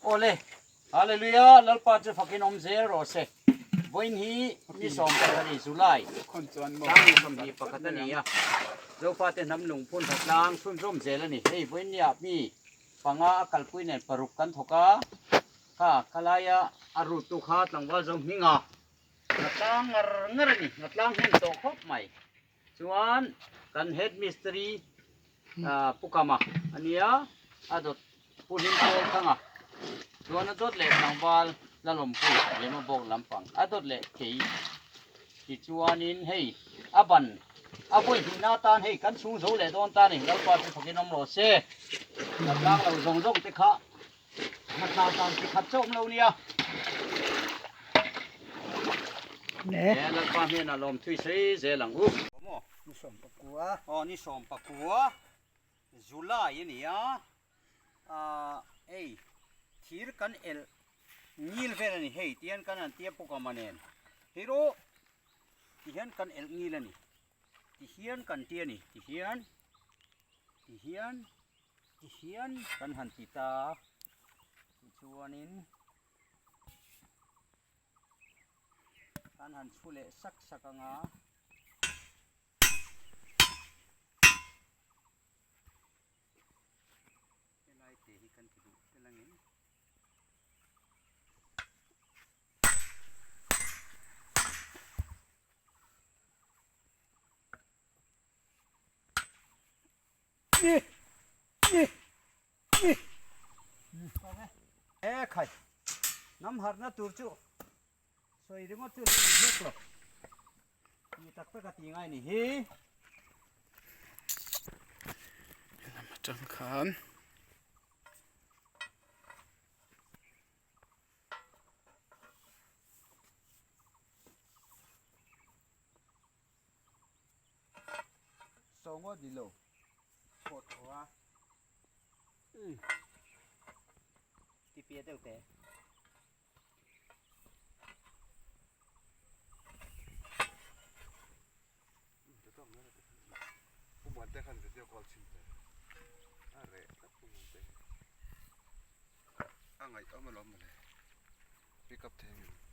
Awle, Hallelujah, Lalpa chu fakin awm zel rawh se. Vawiin hi ni 17 July, 2021 a ni a. Zofate hnam lungphun hlatlang chhunzawm zel a ni. Hei vawiin nia mi panga a kalpui nen paruk kan thawk a, kha khalaia a ruttu kha tlangval zo hminga hlatlang ngar ngar a ni, hlatlang hmun tawh khawp mai. Chuan kan head mistri Pu Kama a nia, a dawt Pu Hlimkawl Thanga chuan a dawt leh tlangval Lalawmpui Lema bawk lampang a dawt leh thei. Tichuanin hei a ban a vawi hnihna atan hei kan chhung zo leh dawn ta ni, Lalpa chu fakin awm rawh se. Hlatlang lo zawng zawng te kha hlatlang tan chi khat chauh awm lo nia. He Lalpa hnenah lawm thui sei zel ang u. Ni 19. Aw ni 19 July a ni a, ah hei thir kan elh ngil vel a ni hei tihian kan han tia pawk ang nen hei rawh tihian kan elh ngil a ni tihian kan tia ni tihian tihian tihian kan han ti ta tichuanin kan han chhu leh sak sak ang a. Helai te hi kan ti duh tel angin. E khai nam harna tur chu sawi ringawt chu lo ni hlek lo ti tak tak a ti ngai ni hi. Lam atang khan. Saw ngawt ni lo pawt tho a. Ti pia deuh teh. Pu Muante khan video call chhin teh a reh tlat Pu Muante a ngaih awm alawm mawle pick up thei ang em?